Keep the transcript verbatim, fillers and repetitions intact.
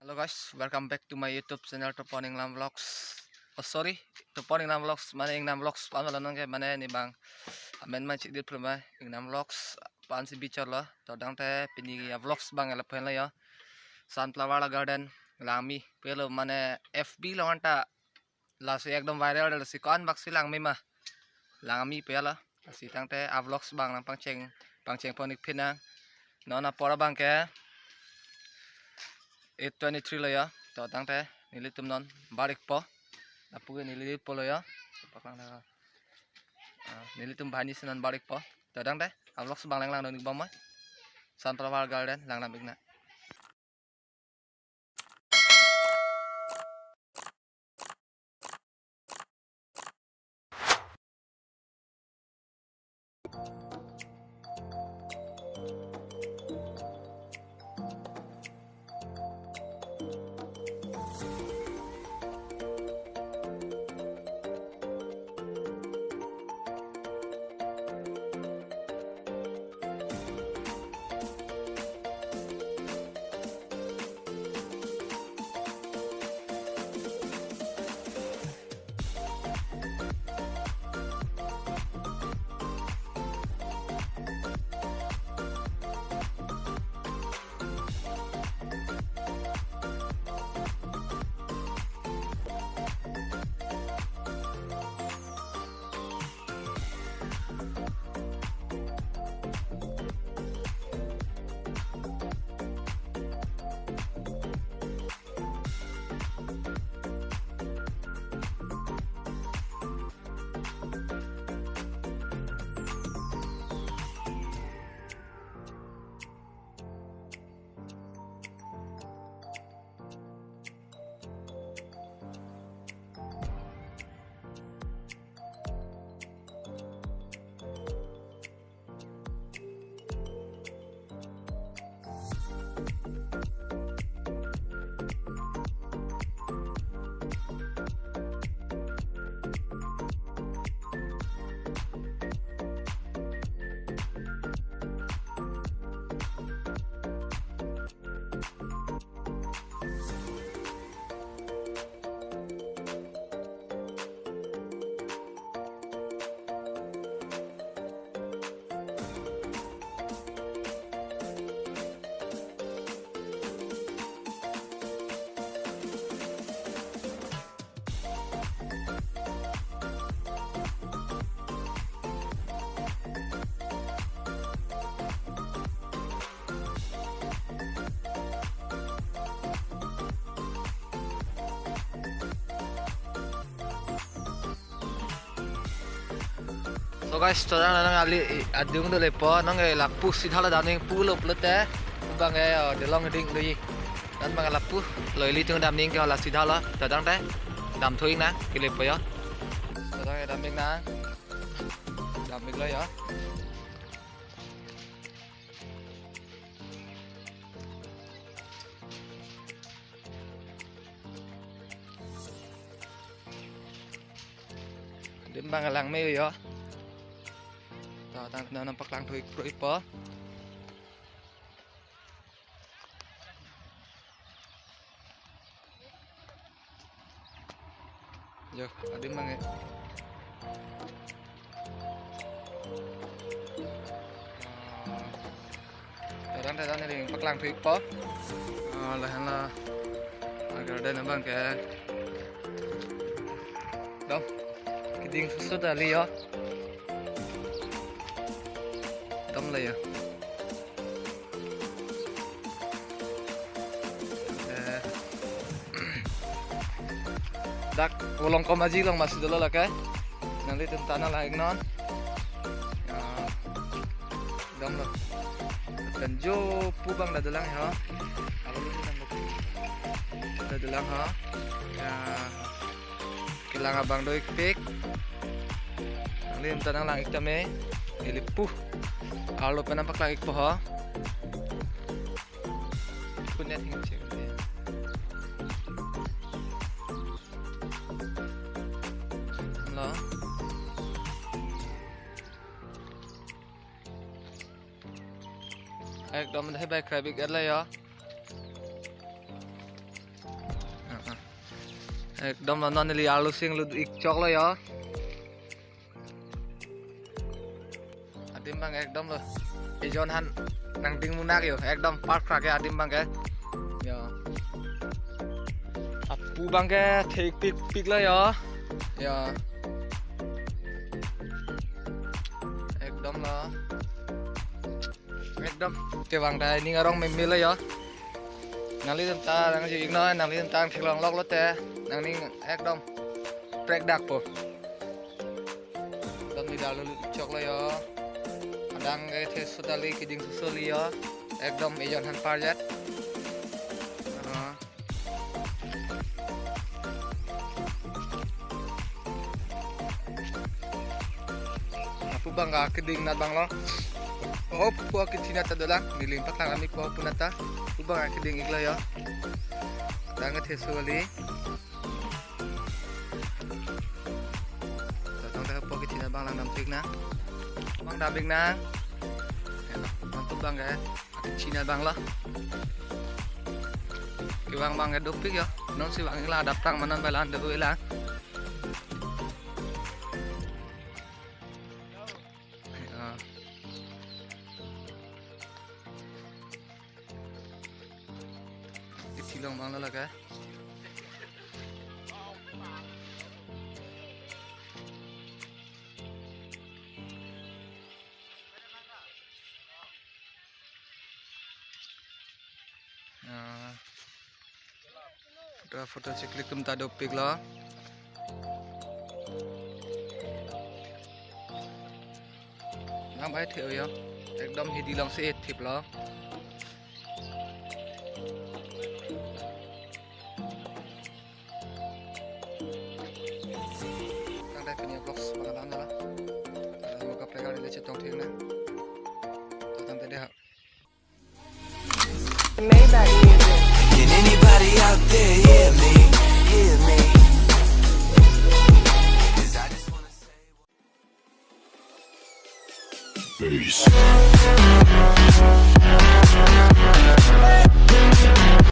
Hello guys, welcome back to my YouTube channel Topon Inglam Vlogs. Oh sorry, Topon Inglam Vlogs, mane Inglam Vlogs pan wala nang ke mane ne bang amen ma chikdit phlum ma Inglam Vlogs pan si bichar lo. To dangte pini a vlogs bang lapu henlo yo. Sunflower garden Langmi pulo mane F B along anta lasi ekdom viral lasi ko-an bak si Langmi ma Langmi pulo. Lasi tangte a vlogs bang nangpangcheng pangcheng pon ik phinang. Non apor abang ke eight twenty-three lo yo. To tangte nelitum non bar ikpo. Lapu ke neli po lo yo. Paklang da. Ah, nelitum banghini si non bar ikpo. To tangte a vlogs bang langlang dun ik bom ma. Sunflower garden langlang ik nang. So guys, to dang nang ali adung do lepo, nang ke lapu sidha lo damning pulo pulote, bang ke, oh, delong ding do yi. Dan bang lapu lo ilitum damning ke la sidha lo, to dangte damthu ik nang ke lepo yo. To dang dam ik nang. Dam ik lo yo. Adim bang langme yo. To tang non paklangthu ik pro ipo. Yo, adim bang e. Taran taran ring paklangthu ikpo. Ah, lahenlo a garden abang ke. Dom. Keding susu tali yo. Dom la yo. Eh, dak Volongkom Aji along masi dolo lake. Nanglitum ta nang lang ik non. Ah, dam lo. Pen jo pu bang da dolang ho. Alo lu dam lo. Da dolang ho. Ya. Kelang abang do ikpik. Nanglitum ta nang lang ik tame. Ili pu. Arlo pen nang paklang ikpo ho. Punya ting cek. Lo. Ekdom dai bai krabik erla yo. Ekdom lo, non neli arlo singlut ik choklo yo. Adim abang ekdom lo. Ejon han nangding munak yo. Ekdom park krak ke adim abang ke. Yo. Apu abang ke thek pikpik lo yo. Yo. Ekdom lo. Ekdom. Kevang ta ning arong meme lo yo. Nanglitum ta nangji ik noi, nanglitum ta theklong lok lote nangning ekdom prek dakpo. Ekdom neli arlo lut choklo yo. Adang kethe sotali keding sosoli yo. Ekdom ejon han parjat. Ah. Apu abang akeding anat abang lo. Oh, pu akethi anat ta dolang. Neli ning paklang ami pu apu anat ta. Apu abang akeding iklo yo. Adang kethe sotali. Totong ta pu akethi anat abang langdam tik nang. Abang dam ik nang. Apu abang ke akethi anat abang lo. Kevang abang ke dopik yo. Non si vang ik lang, adap tang ma non bai lang do ik lang. Ah. Isi long abang lo lake. Ah. Photo, photo si click tum ta dopik lo. Nang bai thek yo. Ekdom hidi along si thip lo. Tangte pini vlogs abang alam jala. Kalau mau kaprek kali lecet tong thik na. Tangte deh. Maybach music. Can anybody out there hear me? Hear me? 'Cause I just wanna say Bass.